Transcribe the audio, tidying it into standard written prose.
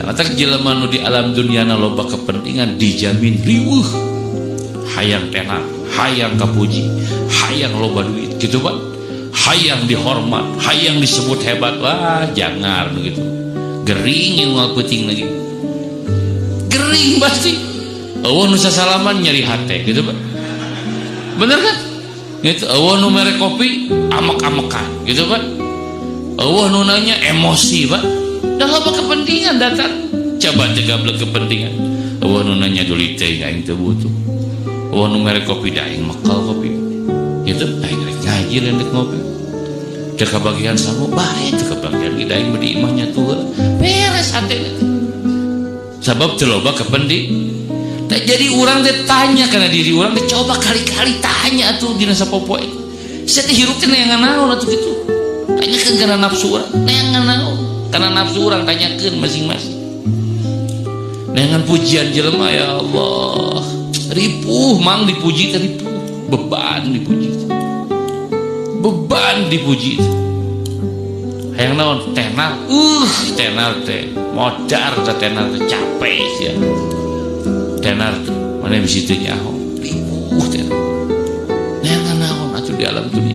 Matak jelema nu di alam dunyana loba kepentingan dijamin riweuh, hayang tenar, hayang kapuji, hayang loba duit gitu, Pak, hayang dihormat, hayang disebut hebat. Wah, jangan begitu, gering yang unggal peuting lagi gering pasti. Euweuh nu sasalaman, nyeri hate gitu, Pak, bener kan gitu. Euweuh nu mere kopi, amek-amekan gitu, Pak. Euweuh nu nanya, emosi, Pak. Dah loba kepentingan datang, coba gablek kepentingan. Euweuh nu nanya, duli teh, aing teu butuh. Euweuh nu mere kopi, da aing mekal kopi gitu, aing rek ngaji, rek ngopi. Teu kabagian sangu bae, teu kabagian ge aing di imahnya tuh beres hate, sabab teu loba kepenting. Tak jadi urang teh tanya kana diri urang teh, coba kali-kali tanya atuh dina sapopoe, sia teh hirup teh neangan naon atuh gitu. Tanyakeun kana nafsu urang, neangan naon kana nafsu urang, tanyakeun masing-masing. Neangan pujian jelema, ya Allah, ripuh mang dipuji teh, ripuh, beban dipuji teh, beban dipuji teh. Hayang naon? Tenar, tenar teh modar teh, tenar teh capek sia, tenar teh mana bisa teu nyaho, ripuh.